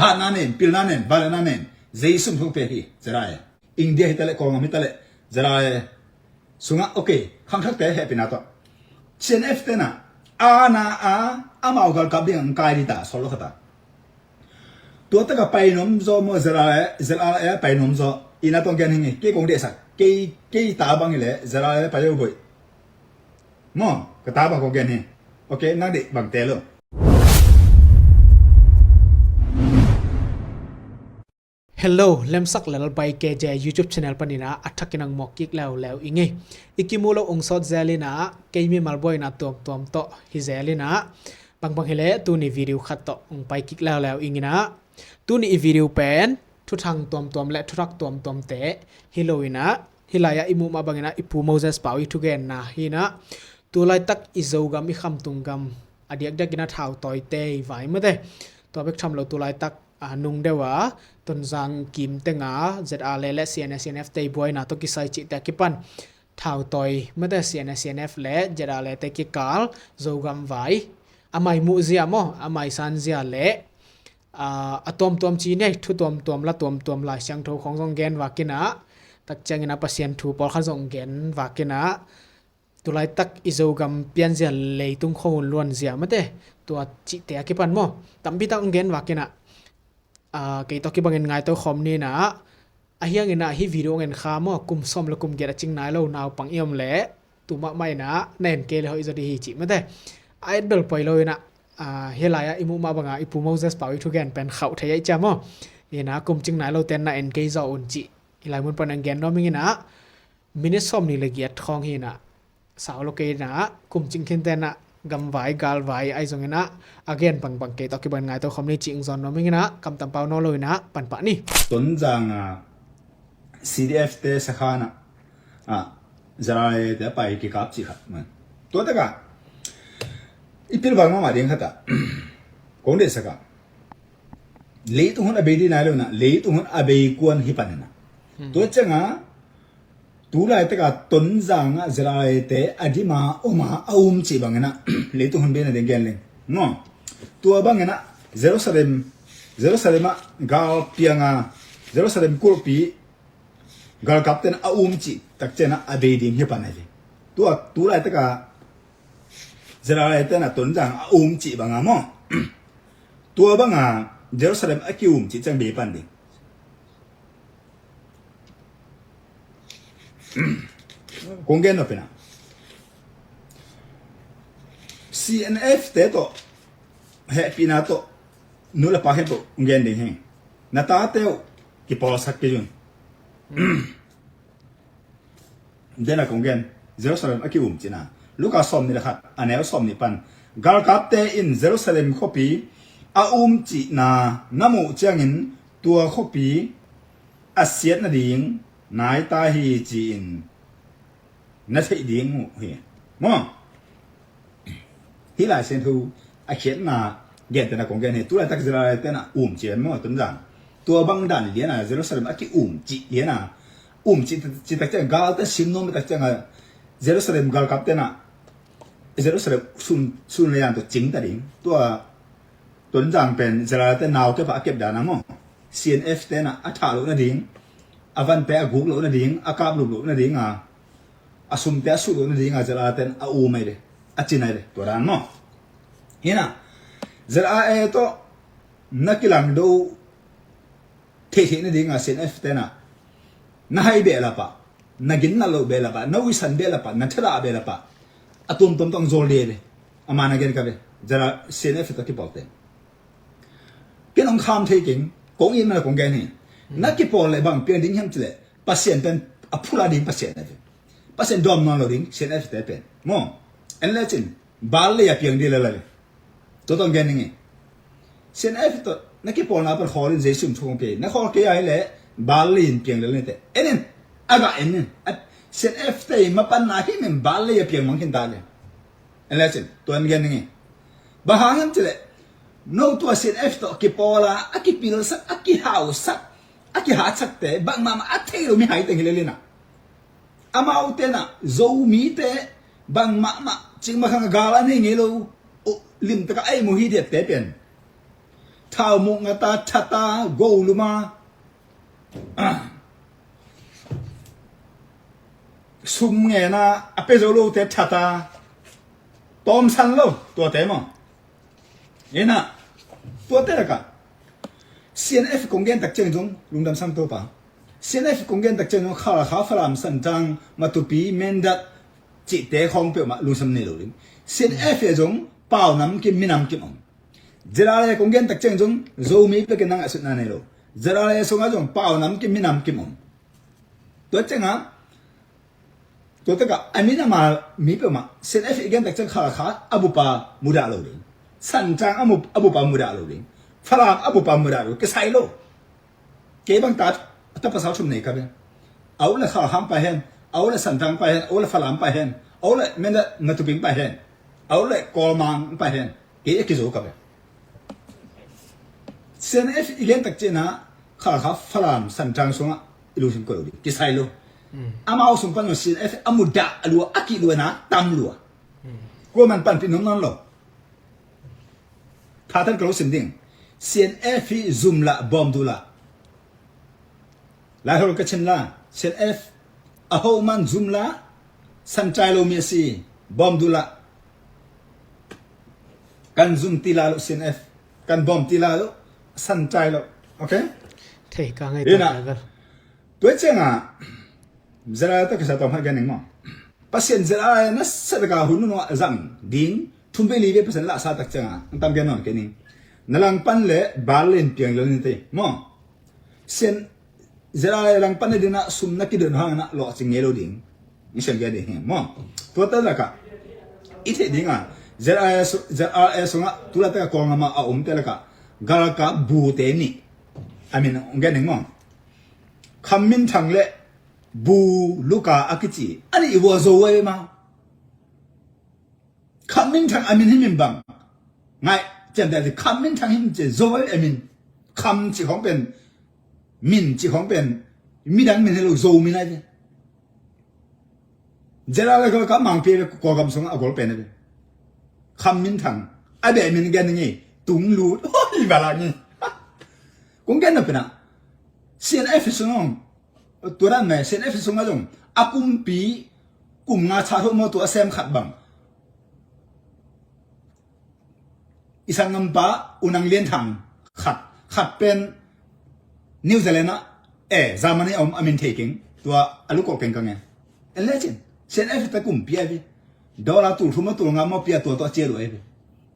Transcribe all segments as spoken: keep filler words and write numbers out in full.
Hatna nei in, pilna nei in, vangliatna nei in. Jesu min thupha hi, ZRA. India hi ta leh, Kawlgam hi ta leh, ZRA sungah, okay, khangthakte hehpihna tawh, CNF te na, a na a, amau galkap ding ang kai ding ta, sawl lo khat a. Tua taka pai nuam zaw maw, ZRA, ZRA pai nuam zaw, ina tawh gen hi ing e, kei kong deihsak, kei, kei ta bang hi leh, ZRA pai lo boih. Maw, ka ta bang kong gen hi. Okay, nang deih bang te lo. Hello, Lemsak Lel by K J YouTube channel panin ah a thakin ang mawk kik leuleu ing e. I kimu lo ung sawt zel in ah, kei mimal buaina tuamtuam tawh hi zel in ah, bangbang hi leh tuni video khat tawh ung pai kik leuleu ing in ah. Tuni i video pen thuthang tuamtuam le thuthak tuamtuamte hi lo in ah, hih lai-ah i muh mah bangin ah i Pu Moses Pau i thugenna hi in ah, tu laitak i Zogam, i khamtung gam a diakdiakin ah thautawite vai mate, tua bek tham lo tu laitak a nung deuh a Tonzang kim tenga ZRA le CNA CNF te i buaina tawh kisai cihte a kipan thautawi mate, CNA CNF le ZRA te kikal Zogam vai a mai muh zia maw, a mai san zia le a, a tuamtuam ci ni, thu tuamtuam, la tuamtuam, Lai Siangtho khawng zong gen vakin ah, tak ciangin ah Pasian thu pawlkhat zong gen vakin ah, tu laitak i Zogam pianzia, leitung khuahun luanzia mate, tua cihte a kipan maw, tampi tak hong gen vakin ah, a, kei tawh kibangin ngaito khawm ni in ah, a hiangin ah hih video hong en kha maw, kum sawm le kum giat a cing nai lo naupang i om leh, tu mahmah in ah na en kei leh hoih zaw ding hi cih mate. A et bel poi lo in ah, a, hih lai-ah i muh mah banga i Pu Moses Pau i thugen pen khauh thei ahih ciang maw, in ah kum cing nai lote na en kei zaw un cih hih lai mun pan hong gen nuam ing in ah, minute sawmnih le giat khawng hi in ah, sau lo kei in ah, kum cing khinte in ah, gamvai galvai ahi zongin ah, a gen bangbang kei tawh kibang ngaito khawm ni cih hong zawn nuam ing in ah, kamtam pau nawn lo in ah pan pah ni. Tonzang a CDF te sakhan ah, a, ZRA te a pai kikap cih khat man. Tua takah i pilvan mahmah ding khat ah, kong deihsak ah, leitung hun a bei ding nai lo in ah, leitung hun a bei kuan hi pan in ah. Tua ciangah tu laitakah Tonzang ah ZRA te a dim a om a, a um cih bangin ah, leitung hun beina ding gen leng maw. Tua bangin ah Jerusalem, Jerusalem ah gal piang a, Jerusalem kulhpi galkapte in a um cih tak ciangin ah a bei ding hi pan ahi ve. Tua tu laitakah ZRA te in ah Tonzang a um cih banga maw, tua banga Jerusalem a ki-um cih ciang bei pan ding. Kong gen nop in ah, CNF te tawh hehpihna tawh nu le pa khempeuh kong gen ding hi. Na tate uh kipawlsak kei un. Dena kong gen, Jerusalem a ki-um cihna, Luka sawmnih le khat, a neu sawmnih pan, galkapte in Jerusalem khuapi a um cihna na muh ciangin tua khuapi a siat nading nai ta hi ci-in na theih ding uh hi. Maw? Hih Lai Siangtho a khiatna gentehna kong gen hi. Tu laitak ZRA te in ah um ci maw, Tonzang. Tua bang dan lian a Jerusalem a ki-um cih lian a, um cih, cih tak ciang galte sim nuam tak ciang a, Jerusalem galkapte in ah Jerusalem sun, sun le yan tawh cing ta ding. Tua Tonzang pen ZRA te nau kep a, a kep dan a maw, CNF te in ah a thah loh nading, a vante a guk loh nading, a kap lup loh nading a, a sumte a sut loh nading a ZRA te in a um ahi ve, a cin ahi ve, tua dan maw. Hi in ah, ZRA tawh na kilangdo theihtheih nading a CNF te in ah, na hai behlap ah, na ginnat loh behlap ah, na uisan behlap ah, na thadah behlap ah, a tuamtuam tawh hong zawl ding ahi ve. Ama na gen ka ve, ZRA, CNF tawh kipawlte. Ken hong kham thei keng, kong it man a kong gen hi. Na kipawl leh bang piang ding hiam cih leh, Pasian pen a phulak ding Pasian ahi ve. Pasian dawm nawn lo ding, CNF te pen. Maw, en lecin, Baal lei a piang ding lel ahi ve. Tua tawh hong gen ning e. CNF tawh na kipawlna pan khawl in, Jesu in thu kong pia hi. Na khawl kei a hih leh, Baal lei in piang lel ni teh. En in, a gah en in. A, CNF te i mapanna himhim Baal lei a piang mang khin ta leh. En lecin, tua hong gen ning e. Bang hang hiam cih leh, no tua CNF tawh kipawl a, a kipilsak, a kihausak, a kihatsakte, bangmah mah a thei lo mihai teng hi lel in ah, amaute in ah Zomite bangmah mah, cikmah khang a gal a nei ngei lo, uh, limtak a ei mu hi diatte pen, Thau muk ngata thata, go luma, sum ngena a pe zo lote thata, tawmsan lo tuate maw? Ina, tuate laka C N F kong gen tak ciang zong lungdam sam to pa. C N F kong gen tak ciang zong Khalkha, Falam, Santang, Matupi, Mindat cihte khawng peuhmah lungdam nei lo ding. C N F e zong pau nam kim, minam kim om. Zera le kong gen tak ciang zong Zomi peuh ke nang a sutna nei lo. Zera le sungah zong pau nam kim, minam kim om. Tua ciangah tua taka a min a ma mi peuhmah C N F i gen tak ciang Khalkha a bupa mudah lo ding. Santang a mu, a bupa mudah lo ding. Falam a bupa mudah lo, kisai lo. Kei bang ta, ta pasal thum nei ka ve. Au le Khalkha pa hen, au le Santang pa hen, au le Falam pa hen, au le Mindat, Matupi pa hen, au le Kawlmang pa hen. Kei a kizo ka ve. C N F i gen tak ciangah Khalkha, Falam, Santang sungah i lungsim ko lo ding, kisai lo. Amau sung pan C N F a mudah a lua, a kih lua na tam lua. Kuaman panpih nuam nawn lo. Thatan ka lo sim ding. C N F hi zum lah, bawm duh lah. Laihol ka chin la, C N F a hoh man zum la, san cai lo mi a si, bawm duh la. Kan zum ti la lo C N F, kan bawm ti la lo, san cai lo. Ok? Thei ka ngai. Ina. Ta ta. Tua ciangah Zera tawh kisai tawm khat gen ning maw? Pasian Zera na sa taka hun nungah zang ding thum vei li vei Pasian lah sa tak ciangah ang tam gen nawn kei ning. Na langpan le Baal in piang lo ni te maw? Sian Zera langpan na dinah sum na kidon hangin ah lawhcing ngei lo ding. Ni sian gen ding hi maw? Tua ta lakah i theih dingah Zera, Zera sungah tu la taka Kawlgam ah a omte lakah galkap bute nih a min hong gen ding maw? Kham Min Thang le Bu Luka a kici a nih vua zo ei maw? Kham Min Thang a min hi min bang? Ngai, ciamteh a ci Kham Min Thang hi min ci zo ei a min. Kham ci khawng pen, Min ci khawng pen midang min hi lo, Zo min a ci. Zera le ka Mangpi le Kawlgam sungah a gol pen a ci. Kham Min Thang a beh min gen ngei, Tung Lut, hoi bala ngei. Kong gen na pina C N F sungah, tua dan mah C N F sungah zong a kumpi kum nga cha tho maw, tua a sem khat bang i sanggampa U Nang Lian Thang khat, khat pen New Zealand ah, eh, Germany a om a min thei keng, tua a lukawh keng ka ngen. En le cin C N F ta kumpi a hi. Dollar tul thum a tul nga maw pia tua tua cia lua hi.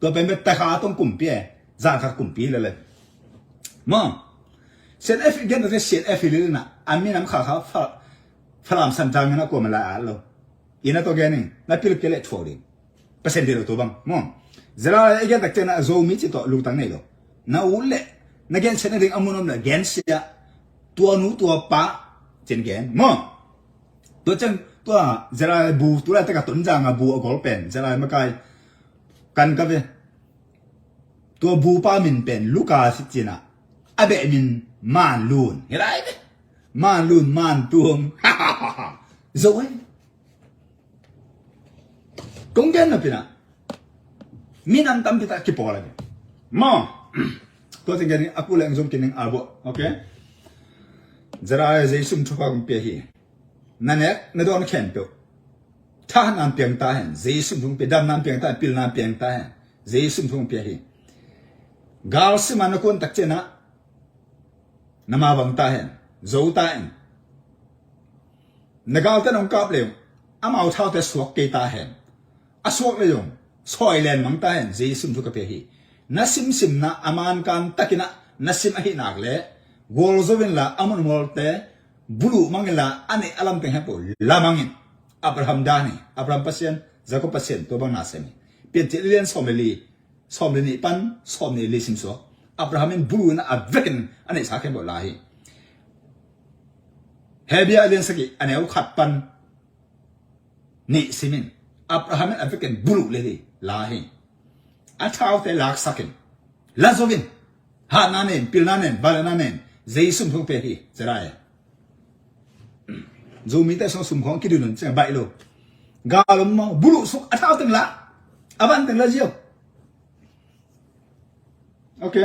Tua pen pen ta kha tong kumpi a hi. Zan khat kumpi le le. Maw, C N F i gen ta te C N F hi le le na a minam kha kha fa, Falam Santang na kuama lai a lo. Ina tua gen ning na pil ke le thuau ding. Percent dilo tua bang maw? Zera i gen tak ciangah Zomi ci tawh lungtang nei lo. Na ut le na gen ciat na ding a mun om le gen sia. Tua nu tua pa cin gen maw? Tua ciang tua Zera bu tu lai taka Tonzang a bu a gol pen Zera makai kan ka ve. Tua bu pa min pen Luka si cinah a beh min Man Lun. Hi lai ve. Man Lun, Man Tuang. Zo ei. Kong gen na pina minam tampi tak kipawl a ni maw? Tua ciang gen a ku leng zong kining a buah. Ok. Zera Jesu thupha kong pia hi. Na nek na dawn khempeuh thahatna piang ta hen. Jesu thupha kong pia, damna piang ta hen, pilna piang ta hen. Jesu thupha kong pia hi. Gal sima na kuan tak ciangah na mavang ta hen. Zo ta hen. Na galte nong kap le uh amau thaute suak kei ta hen. A suak le zong sawi len mang ta hen. Jesu thu ka pia hi. Na simsimna a mankan takinah na sim ahi nak le gual zo inla a munmualte buluh mang inla a neih a lamteng hempo la mangin. Abraham dan hi. Abraham Pasian, Jacob Pasian tua bang na sem hi. Piancil lian sawm le li, sawm le nih pan sawm nih le li simsuak. Abraham in buluh in a vekin a neihsa khempeuh la hi. Hebru a lian sagih a neu khat pan nih simin Abraham in a vekin buluh le hi la hi. A thaute laksakin la zo in. Hatna nen, pilna nen, vangliatna nen. Jesu thupha kong pia hi. Zera e. Zomite sung sum khawng kidun un ciang baih lo. Gal om maw, buluh suk a thau teng la, a van teng la ziau. Ok.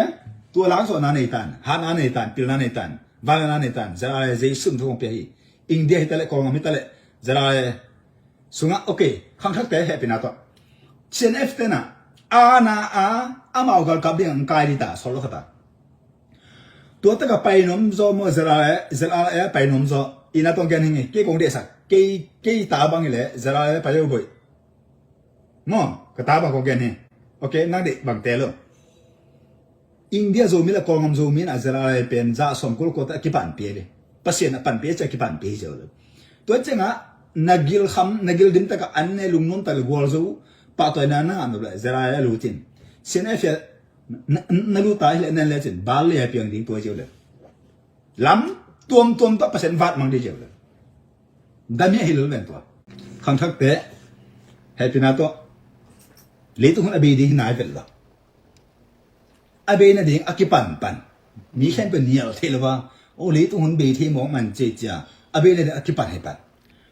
Tua langsuahna nei tan, hatna nei tan, pilna nei tan, vangliatna nei tan, Zara le Jesu min tawh kong pia hi. India hi ta leh, Kawlgam hi ta leh, Zara le sungah, okay, khangthakte hehpihna tawh. C N F te na, a na a, amau galkap ding ang kai di ta, sol lo kha ta. Tua taka painuam zaw maw, Zara le, Zara le painuam zaw, ina tawh gen hing hi, kei kong dehsak, kei, kei ta bang hi leh, Zara le pai lo boih. Maw, ka ta bang kong gen hi. Okay, nang deih bang te lo. India Zomi le Kawlgam Zomi na Zara le pen za sawm kul kua ta a kipanpih hi. Pasian a panpih a cia kipanpih hi ziau lo. Tua ciangah na gil kham, na gil dim taka an ne lungnuam taka gualzo, pahtawina na ngah nop le Zara le a lut in. C N F a na, na, na lut ta hi le nen le cin, bal le a piang ding tua ziau lo. Lam tuamtuam tawh Pasian vat mang ding ziau lo. Damiah hi lo ven tua. Khangthakte hehpihna tawh. Leitung hun a bei ding hi nai vet lo. A bei nading a kipanpan. Mi khempeuh nial thei lo va. O, leitung hun bei thei mawk man ciacia. A bei nading a kipan hi pan.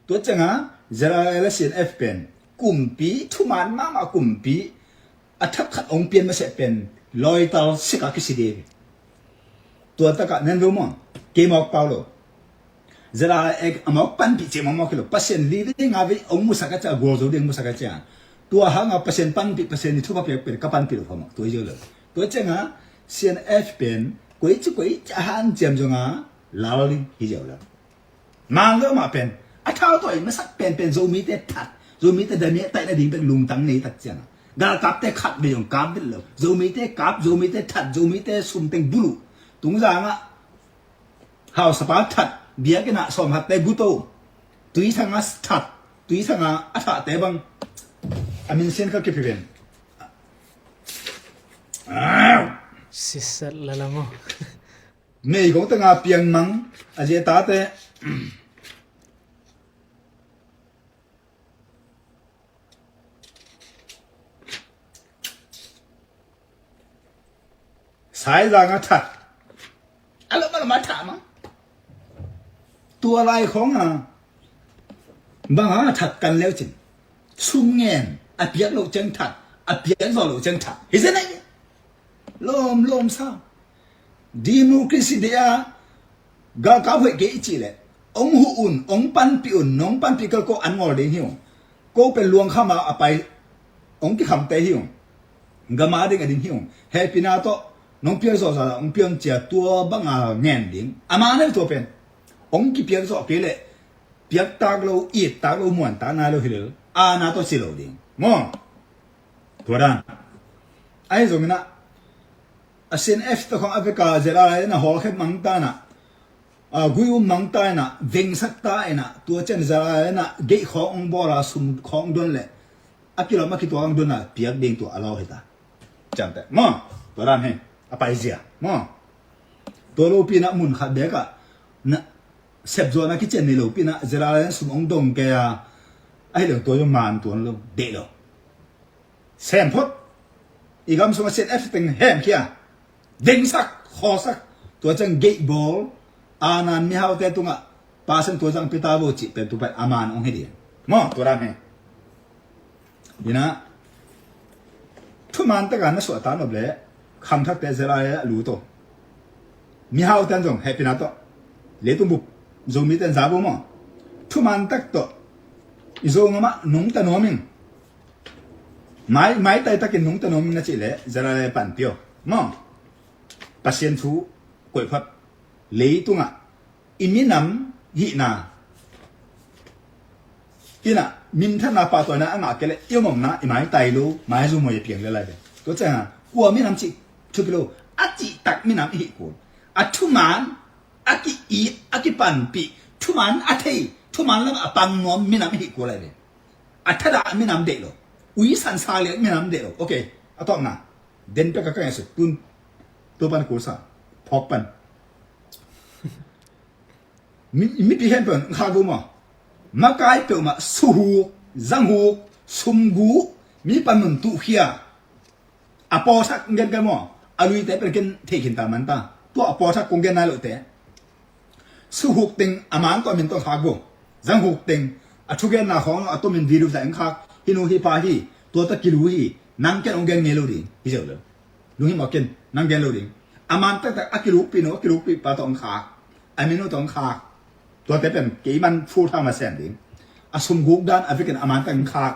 Tua cianga Zara le C N F pen kumpi, thuman mahmah kumpi a thak khat ong pian masiah pen lawital sika kisi ding. Tua taka nen lo maw, kei mawk pau lo. Zara ek a mawk panpih ciang mawk mawk hi lo. Pasian li vei nga vei ong musak a cia, gualzo ding musak a cia. Tua hanga Pasian panpih, Pasian i thupha piak pen ka panpih lo phamawk. Tua hi lo. Tua cianga C N F pen koici koici a hanciam zonga lal ding hi ziau lo. Mang lo mah pen a thau tawh i masak penpen Zomite that, Zomite damiah taih nading bek lungtang nei tak cianga galkapte khat vei zong kap vet lo. Zomite kap, Zomite that, Zomite sum teng buluh. Tungzangah hausapa that, biakinnah sawmkhatte guto. Tuithanga that, Tuithanga a thahte bang a minsian kha kiphi ven. Sisat lala maw? Meigong tanga piangmang a zia tate. Saizang a that. A lo ma lo ma that mang. Tua lai khong a bang a that kan leu cin. Sum ngen a piak lo ciang that, a piak zo lo ciang that. Hi se nai. Lom lom sa. Democracy dia galkap hoih kei i cih leh ong huh un, ong panpih un, nong panpih kal ko an ngol ding hi ung. Ko pen luang khama a pai ong kikhamte hi ung. Gama ding a ding hi ung. Hehpihna tawh nong piak zawh zah ong piang cia tua banga ngen ding. Ama neu tua pen ong kipiak zawh kei leh piak tak lo, it tak lo, muan tak nai lo hi lel. Ana tawh ci lo ding. Maw? Tua dan. Ahi zonginah a C N F tawh khong a veka Zara le na hawlkhep mang ta inah, a, gui um mang ta inah, vengsak ta inah, tua cian Zara le na geih khawng ong bawla sum khawng don leh a kilawm a kituak ang dona piak ding tua a law hi ta. Ciamteh maw? Tua dan hi. A paizia maw? Tua lopi inah mun khat bekah na sepzuahna kician nei lopi inah Zara le na sum ong dong kei a, ahi leng tua zong man tuan lo, deih lo. Sem phot. I gam sungah C N F teng hemkhia. Dengsak, khawsak. Tua ciang geih bawl. Anan mihaute tungah pasen tua zang pita bo cih pen tu pen a man ong hi ding. Maw, tua dan hi. Inah thuman taka na suahta nop leh khangthakte Zara le a lut o. Mihaute an zong hehpihna tawh. Leitung bup Zomite an za bo maw? Thuman tak tawh i Zogam ah nungta nuam ing. Mai, maitai takin nungta nuam na cih leh Zara le panpih o maw? Pasian thu koih phot. Leitungah i minam hihna inah minthanna pahtawina a ngah kei leh i om omna i maitai lo, maizu mawi a piang le lai ve. Tua cianga kua minam cih thupi lo, a cihtak minam i hih kul. A thuman a ki-it, a kipanpih, thuman a thei, thuman lam a pang nuam minam i hih kul lai ve. A thadah minam deih lo. Uisan sa liak minam deih lo. Okay, a tawpna. Den pek a ka ngai suk tun. Tua pan kulsa. Phawk pan. Mi, mipi hen pan khak bu maw? Makai peuhmah suhuk, zanghuk, sumgu, mi pan nun tuhkhia. A pawlsak gen kai maw? A luite pen ken theih khin ta man ta. Tua a pawlsak kong gen nai lohte. Suhuk teng a man tawh min tawh khak bo. Zanghuk teng a thugenna khawng a tomin video zah eng khak. Hi nu hi pa hi. Tua ta kilu hi. Nang ken ong gen ngei lo ding. Hi zeu lo. Lunghimawh ken nang gen lo ding. A man taktak a kilukpi nu, a kilukpi pa tawh hong khak. A minu tawh hong khak. Tuate pen keiman full time a sem ding. A sumguk dan a vekin a man tak hong khak.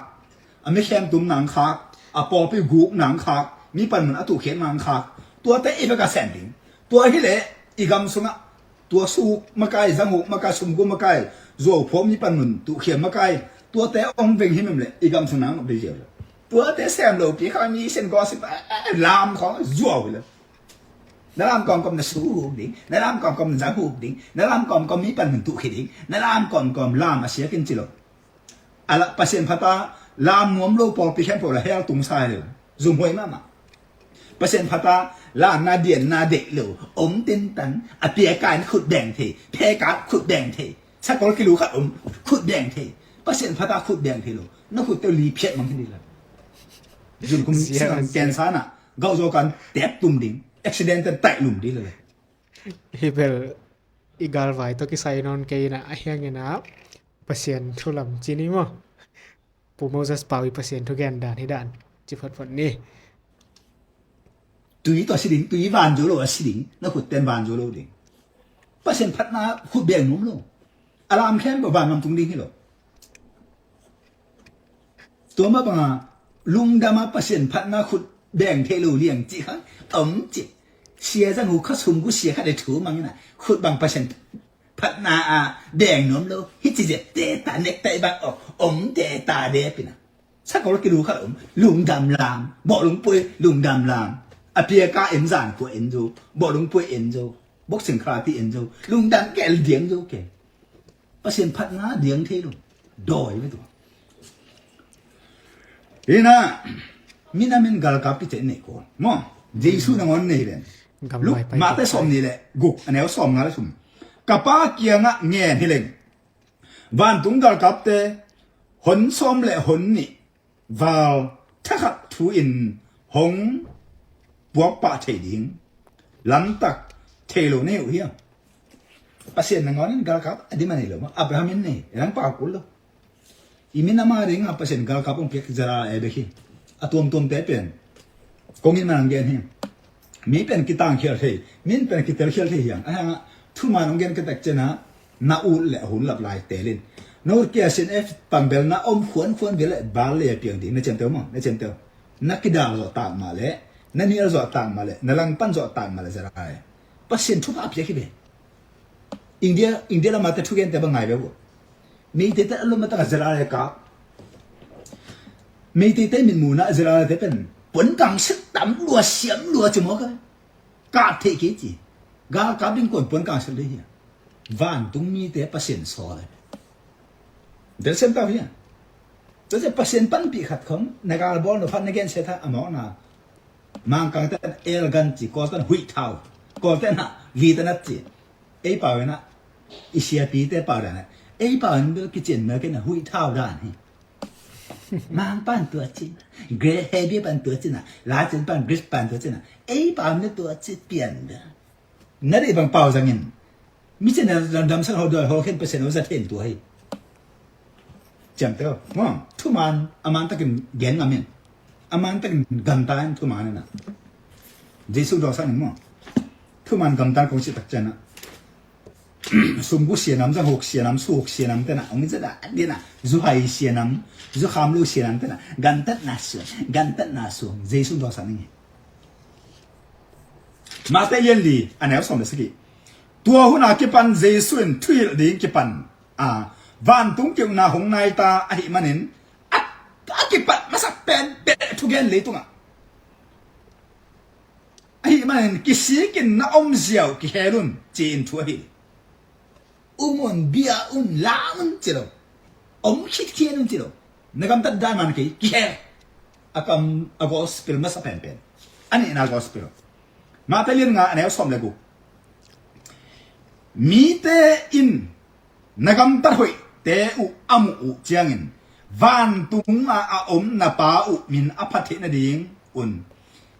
A mikhem tumna hong khak. A pawlpi gukna hong khak. Mi panmun a tuhkhiatna hong khak. Tuate i vek a sem ding. Tua hileh i gam sungah tua suk makai, zanghuk makai, sumguk makai, zuau phuak mi panmun tuhkhiat makai. Tuate hong veng himhim leh i gam sung nang bei ziau leh. Tuate sem lopi kha mi sin gossip, eh, eh, lam khawng zuau hi leh. Na lam kawmkawm na suk ding, na lam kawmkawm na zang huk ding, na lam kawmkawm mi panmun tuhkhiat ding, na lam kawmkawm lam a siak in ci lo. A la Pasian phata lam nuam lo pawlpi khempeuh la hell tung sa hi lo. Zumhuai mahmah. Pasian phata lamna dianna deih lo, om tintan, a piaka in khut beng thei, pheka khut beng thei, sakol kilu khat om khut beng thei. Pasian phata khut beng thei lo. Na khutte uh li phiat mang hi ding la. Zunkhum siang siang. Cancer na gauh zaw kan tep tum ding, accident ten taih lum ding la. Hi bel i galvai tawh kisai nawn kei ina, a hiang ina Pasian thu lam ci ni maw? Pu Moses Pau i Pasian thu gen dan hi dan ci photphot ni. Tui tawh a si ding, tui van zo lo a si ding, na khutten van zo lo ding. Pasian phatna khut beng nuam lo. A lam khempeuh van lam tung ding hi lo. Tua mah banga lungdama Pasian phatna khut beng thei lo liang cih kha om cih. Sia zang hu kha sum gu sia kha de thu mang ina khut bang Pasian phatna a beng nuam lo. Hi ci zia te ta nek tai bang om te ta de pina. Sakol kilu kha om lungdam lam. Bawh lungpui lungdam lam. A piaka en zan kua en zo. Bawh lungpui en zo. Boxing karate en zo. Lungdam kel diang zo ke. Pasian phatna diang thei lo. Dawi ve tua. Ina, mina min galkap kicet nei ko. Mo, Jesu nangawn nei ven. Mate sawm ni le guk, a neu sawm nga le sum. Ka pa kiangah ngen hi leng. Vantung galkapte, hon sawm le hon nih. Val thakhat thu in hong puak pah thei ding lamtak thei lo nei uh hiam? Pasian nangawn in galkap a dim a nei lo maw? Abraham in nei, nang pau kul lo. I min ama ding a Pasian galkap hong piak zara e bek hi. A tuamtuamte pen kong in manang gen hi. Mi pen kitangkhial thei, min pen kitelkhial thei hiang. A hanga thuman hong gen ka tak ciana na ut le a hun lap lai telin. Na ut kia sin e pangbel na om khuankhuan bia le bal le a piang ding na ciamteu maw, na ciamteu. Na kidal zawh tak mah le, na nial zawh tak mah le, na langpan zawh tak mah le zara e. Pasian thupha a piak hi ve. India, India lamate thugente bang ngai ve uh. Meiteite a lum a taka zara e kap. Meiteite mitmuna zara e te pen. Pon kang sik tam lua siam lua ci maw ka. Kap theih kei ci. Galkap ding kuan puan kang sil ding hi a. Vantung mite Pasian sawl a. Del sem tau hi a. Tua cia Pasian panpih khat khong na gal bawl na phat na gen sia tha a mawkna. Mangkang ten elgan ci, Kawl ten huih thau, Kawl ten ah vitanat ci. Ei pau in ah i siapite pau dan ah ei pau in bel kician mel ken ah huih thau dan hi. Mang pan tua cin, Grace Heavy pan tua cin ah, La Cin pan Grace pan tua cin ah, ei pau na tua cin pian da. Na dei bang pau zangin mi cin na lam dam san ho doi ho khen Pasian ho za then tua hi. Ciamteu maw, thuman a man takin gen ngam in, a man takin gamta in thuman in ah. Jesu dawsan in maw, thuman gamta kong si tak cian ah. Sumgu sianam, zanghuk sianam, suhuk sianam tena ong zada dina, zuhai sianam, zukham lu sianam tena gantatna suang, gantatna suang Jesu dawsan ing. Mate lian li a neu sawm le sagi. Tua huna kipan Jesu in thuhilh ding kipan a, vantung kiukna hong naita ahi manin a, a kipat masak pen beh thugen leitungah. Ahi manin kisikin na om ziau kihel un ci-in thu ahi. Um un, bia un, la un ci lo. Om khit khian un ci lo. Na gamtat dan man kei kihel. A kam a gospel masa penpen. A nihna gospel. Mate lian nga a neu sawm le guk. Mite in na gamtat hoihte uh a muh uh ciangin vantung ah a om na pa uh min a phat theih nading un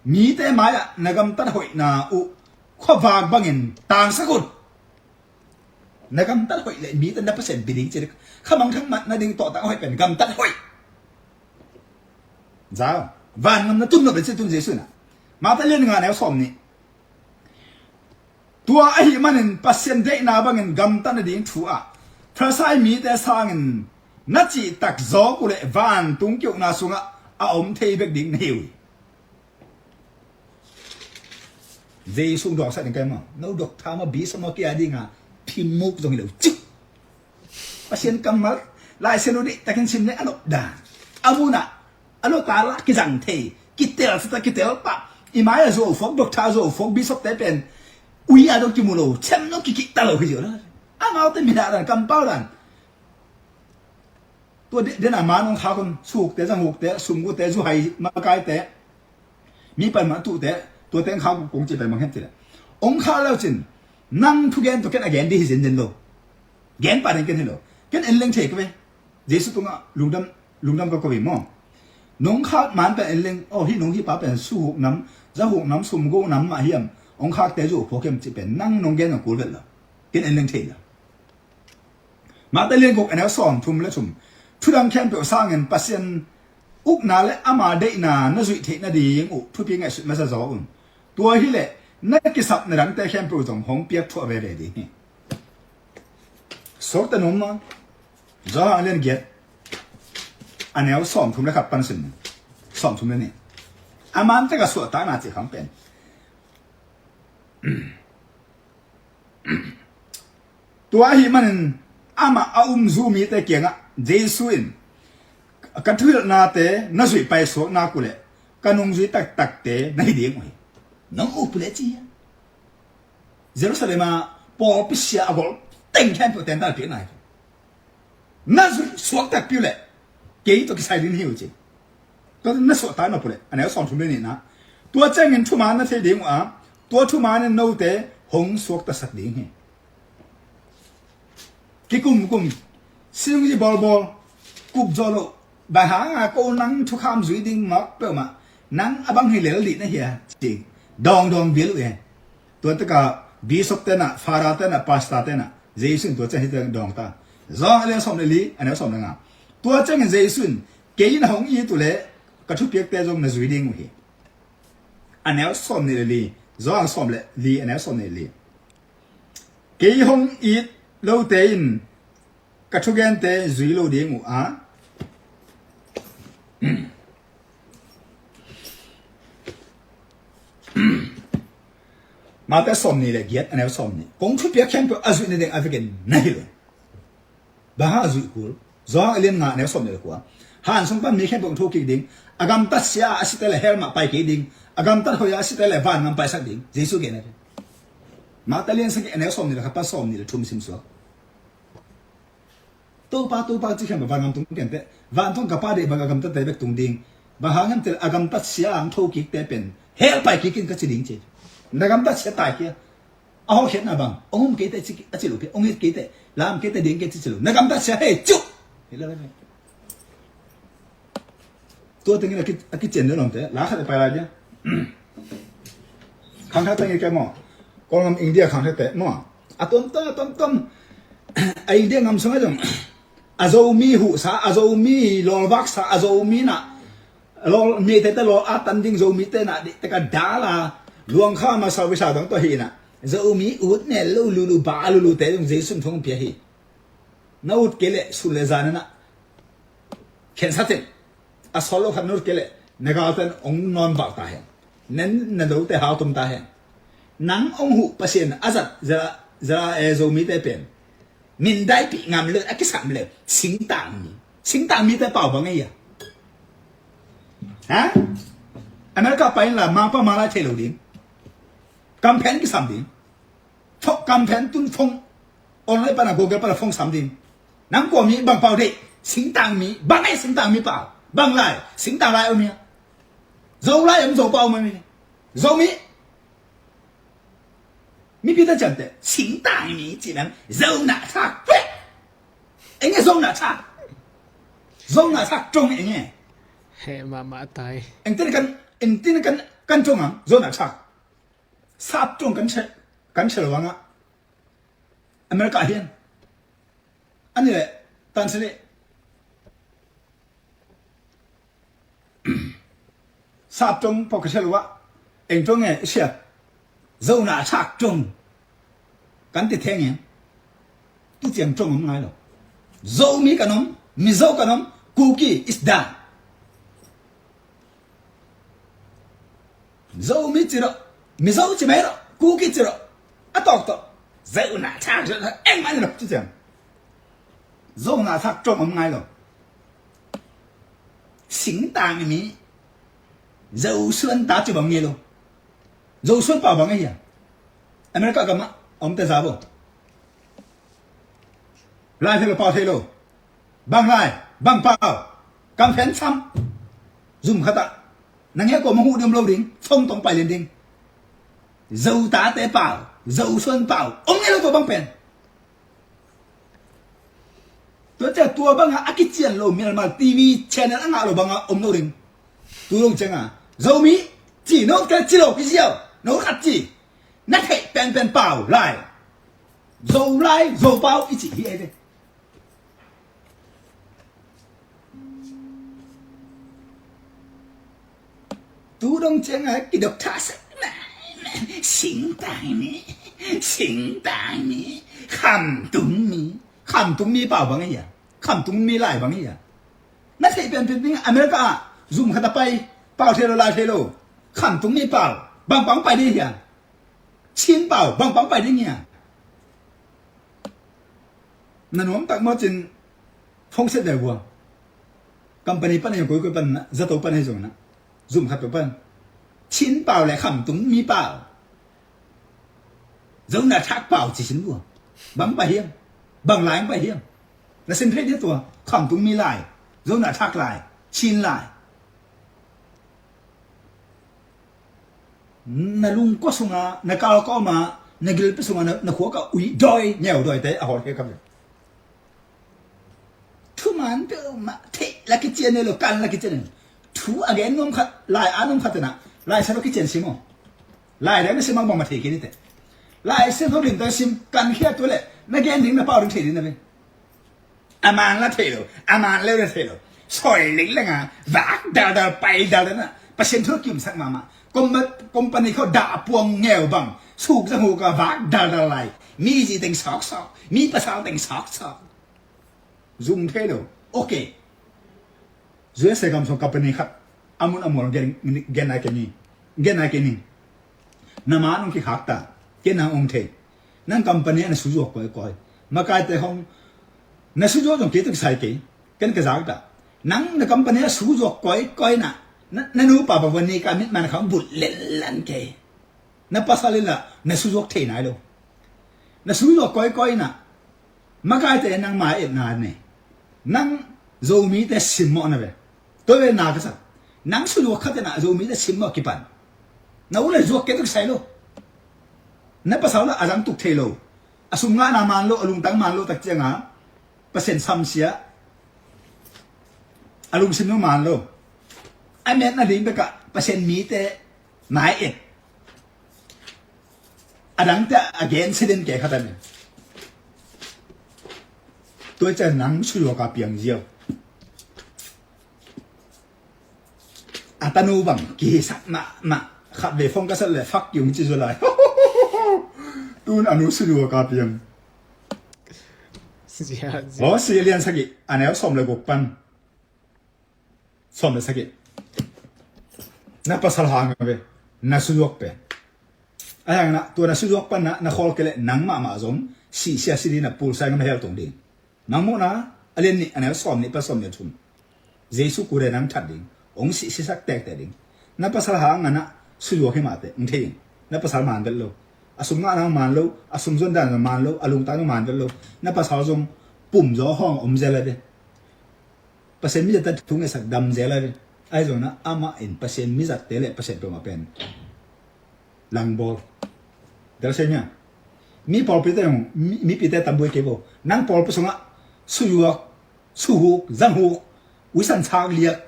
mite mai-ah na gamtat hoihna uh khuavak bangin tangsak un. Na gamtat hoih le mite na Pasian bia ding ci kha mangthang mat nading tawhtang hoih pen gamtat hoih. Zau van ngam na tun lo pen ci tun Jesu na. Mate lian nga neu sawm nih. Tua ahih manin Pasian deihna bangin gamtat nading thu ah Farisai mite sangin na cihtak zawk uhleh vantung ki-ukna sungah a om thei bek ding na hi uh hi. Jesu dawngsak ding kai maw? No dok tha maw, bishop maw, kia dinga phimuk zong hi lo cih. Pasian kammal Lai Siangtho deihtakin sim le a nop dan. A munah a lota lah kizang thei, kitel sata kitel pah. I mai-ah zuau phawk, dok tha zuau phawk, bishop te pen ui-a dong kimu lo, chem dong kikihta lo hi zio lo. Amaute minah dan, kampau dan. Tua de-, dena man hong khak un, suhukte, zanghukte, sumgute, zuhai makaite, mi pan mah tuhte, tuate hong khak kong ci pai mang hen ci leh. Hong khak leu cin, nang thugen tawh ken a gen ding hi zenzen lo. Gen pah ding ken hi lo. Ken en leng thei ka ve. Jesu tungah lungdam, lungdam ka ko hi maw. Nong khak man pen en leng, aw, hih nong hih pa pen suhuk nam, zanghuk nam, sumguk nam mah hiam, hong khakte zuau phawk hiam cih pen nang nong gen a kul vet lo. Ken en leng thei lo. Mate lian guk, a neu sawmthum le thum. Thudang khempeuh sangin Pasian ukna le ama deihna na zuih theih nading uh thupi ngaihsut masa zaw un. Tua hileh na kisapna dangte khempeuh zong hong piak thuah veve ding hi. Suakta num maw? Johan a lian giat, a neu sawmthum le khat pan sim ni. Sawmthum le nih. A man tek a suahtakna cih khang pen. Tua ahih manin amah a umzu mite kiangah Jesu in, ka thuhilhnate na zuih paisuak nak uhleh ka nungzui taktakte na hi ding uh hi. Nong up uhleh ci hiam? Jerusalem ah pawlpi sia a golh teng khempeuh tentalpiakna hi. Na zuih suak takpi uhleh kei tawh kisai ding hi uh ci. Tua na suahtak nop uhleh, a neu sawmthum le nihna. Tua ciangin thuman na thei ding uh a, tua thuman in note hong suaktasak ding hi. Kikumkum, siung i bawlbawl, kup zaw loh, bang hanga ko nang thukham zui ding mawk peuhmah, nang a bang hi lel dih na hia ci. Dawngdawng bial uh e. Tua taka bishop tenah, father tenah, pastor tenah Jesu in tua ciang hite dawng ta. Johan a lian sawm le li, a neu sawm le nga. Tua ciangin Jesu in, kei na hong it uhleh ka thupiakte zong na zui ding uh hi. A neu sawm nih le li. Johan sawm le li, a neu sawm nih le li. Kei hong it lote in ka thugente zui lo ding uh a, Mate sawm nih le giat, a neu sawm nih. Kong thupiak khempeuh a zuih nading a vekin na hi lo. Bang hang a zuih kul? Johan a lian nga, a neu sawm nih le kua. Han sung pan mi khempeuh hong tho kik ding. A gamtat sia a site le hell mah pai kik ding. A gamtat hoih a site le vangam paisak ding. Jesu gen a ve. Mate lian sagih, a neu sawm nih le khat pan sawm nih le thum sim suak. Topa, Topa ci khempeuh vangam tung kei inteh. Vantung ka Pa deih bang a gamtatte bek tung ding. Bang hang hiam cih leh a gamtat sia hong tho kikte pen hell pai kik in ka ci ding ci. Na gamtat sia tai kia. A hawlkhiatna bang, hong um kei teh ci, a ci lo pi, hong it kei teh, lam kei teh, ding kei teh ci lo. Na gamtat sia hei, ciu. Hi lo, hi lo. Tua tengin a ki, a kician deuh lawmte, la khat a pai lai dia. Khang thak tengin kei maw. Kawlgam India khang thak teh maw. A tuamtuam, a tuamtuam. A India ngam sungah zong a Zomi huhsa, a Zomi lawlvaksa, a Zomi na lawl, mite te lawl a tan ding, Zomite na dih te ka dal a, luang kha ma sa visa dong tawh hi na. Zomi ut nel lo lulu, ba lulu te zong Jesu in thong pia hi. Na ut kei leh sun le zan na khensa teng. A sawt lo khat na ut kei leh na galte in hong nawn bak ta hen. Nen na lote hau tum ta hen. Nang hong huh Pasian a zat zela, zela e Zomite pen. Min daipih ngam lo, a kisam lo. Singtang mi. Singtang mite pau bang ei a. Ha? America pai inla mangpa malai thei lo ding. Kamphen kisam ding. Phone, kamphen tun phone. Online pana, Google pana phone sam ding. Nang kua mi bang pau deih. Singtang mi. Bang ei singtang mi pau. Bang lai. Singtang lai om hia. Zo lai om, Zo pau om hia. Zomi. Mipi ta ciamteh, singtang mi ci nang, Zo na thak pek. Eng e Zo na thak. Zo na thak tong eng e. Heh mahmah tai. Engtin kan, engtin kan, kan tong ang, Zo na thak. Sap tong kan che, kan che lo ang a. America hian. Ani le, tan sini. Sap tong pawh ka sia lo ah. Eng tong e, i siat. Zo na thak tong. Kan ti theng e. Tu ciang ṭong om ngai lo. Zomi kan om, Mizo kan om, Kuki is done. Zomi ci rawh, Mizo ci mai rawh, Kuki ci rawh. A tawk tawh. Zo na thak, zo na thak, eng mah ni lo, tu ciang. Zo na thak ṭong om ngai lo. Singtang mi. Zo suan ta ci bang nge lo. Zo suan pau bang ahi a. America gam ah a omte za bo. Lai thei lo, pau thei lo. Bang lai, bang pau. Kam phen sam. Zum khat ah. Nang he ko ma hu diam lo ding. Thong tong pai lian ding. Zo tate pau. Zo suan pau. Om nge lo tua bang pen. Tua ciang tua bang a, a kician lo Myanmar T V channel a ngah lo bang a om lo ding. Tu dong ciang a. Zomi, ci no ka ci lo, hi ziau. No khat ci. Na theih penpen pau lai. Zo lai, zo pau, i ci hi ei ve. Tu dong ciang a kidok tha sak. Singtang mi, singtang mi, khamtung mi, khamtung mi pau bang ahi a, khamtung mi lai bang ahi a. Na theih penpen ding America ah, zum khat a pai, pau thei lo, lai thei lo, khamtung mi pau, bang pang pai ding ahi a. Chin pau, bang pang pai ding ahi a. Na nuam tak maw cin, phone set ve vua. Company pan ahi zong, koi koi pan na, zato pan ahi zong na. Zum khat pan. Chin pau le khamtung mi pau. Zo na thak pau ci sin vua. Bang pai hiam. Bang lai pai hiam. Na sin thei dia tua. Khamtung mi lai. Zo na thak lai. Chin lai. Na lungkua sunga, na kalkua ma, na gilpi sunga, na, na khua ka ui doi, ngeu doi te, a hol ke ka ve. Thu man peuhmah theih la kician e lo, kan la kician e lo. Thu a gen nuam khat, lai a nuam khat tena, Lai Siangtho kician sim aw. Lai dang na sim ang bangmah thei kei ni te. Lai Siangtho lim tang sim, kan khia tu le, na gen ding na pau ding thei ding na ve. A man la thei lo, a man leu la thei lo. Soi ling leng a, vak daldal, pai daldal na. Pasian thu kimsak mahmah. Kom-, company khawng dah puang ngeu bang. Suk zang hu ka vak daldal lai. Mi zi teng sawksawk. Mi pasal teng sawksawk. Zum thei lo. Ok. U S A gam sung company khat a mun a mual gen, gen nai kei ni. Gen nai kei ni. Na ma nong kikhak ta. Ken nang ong thei. Nang company a na suzuak koi koi. Makaite hong na suzuak zong kei tuk sai kei. Ken ka zak ta. Nang na company a suzuak koi koi na. Na, na nu pa pa vani ka mit man khang but len lan kei. Na pasal in la na suzuak thei nai lo. Na suzuak koi koi na. Makaite nang mai et na ne. Nang Zomite simmawh na ve. Tua ve na ka sa. Nang suzuak khat na Zomite simmawh kipan. Na u le zuak kei tuk sai lo. Na pasal la a zang tuk thei lo. A sum ngahna man lo, a lungtang man lo tak cianga. Pasian samsia. A lungsim lo man lo. A metna ding beka Pasian mite mai et. A dangte a gen siden ke khatan. Tua ciang nang suzuak a piang ziau. A tanu bang kihisak mahmah. Khat ve phone ka sat le fak kiung ci zua lai. Tun a nu suzuak a piang. Zia, zia. Aw, si lian sagih a neu sawm le guk pan. Sawm le sagih. Na pasal hang a ve. Na suzuak pen. A hang na, tua na suzuak pan na, na khawl kei le nang mahmah zong sihsia si ding na pulsa na hel tung ding. Mangmuhna a lian nih a neu sawm nih pan sawm le thum. Jesu kure nang that ding. Ong sihsiasak tektek ding. Na pasal hang a na suzuak hi mah teh. Ong thei ding. Na pasal man vet lo. A sum ngahna man lo. A sum zon dan man lo. A lungtang man vet lo. Na pasal zong pum zaw hawng om zel a ve. Pasian mizatte thu ngetsak dam zel a ve. Ahi zongin amah in Pasian mizatte le Pasian peuhmah pen langbawl. Del se nia. Mi pawlpite hong, mi, mipite tambuai kei bo. Nang pawlpi sungah suyuak, suhuk, zanghuk, uisan chak liak.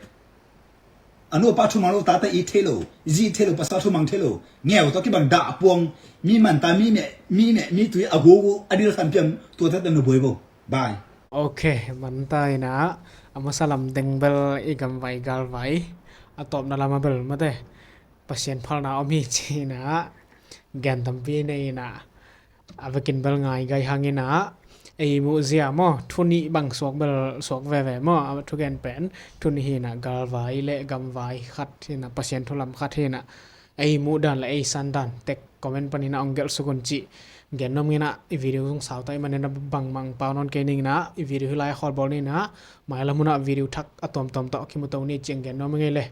A nu a pa thumang lo, tate it thei lo, zi it thei lo, pasal thumang thei lo. Ngeu tawh kibang dah puang, mi manta, mi meh, mi meh, mi tui a gugu, a dil san piam, tuate tawh na buai bo. Bye. Ok, manta inah, a masa lam deng bel i gamvai galvai, a tawpna lam a bel mate, Pasian phalna om hi ci inah, gen tampi nei inah, A vekin bel ngai gai hang inah ei muh zia maw, thu nih bang suak bel suak veve maw. A thugen pen thu nih hinah, galvai le gamvai khat hinah, Pasian thu lam khat hinah, ei muh dan le ei san dan tek comment paninah ong gelh suk un cih gen nuam inah, i video zong sauta i maninah bangmah pau nawn kei ninginah, i video hi lai a khawl bawl ninah, mailam hunah video thak a tuamtuam tawh kimu to ni cih ong gen nuam ing ei le.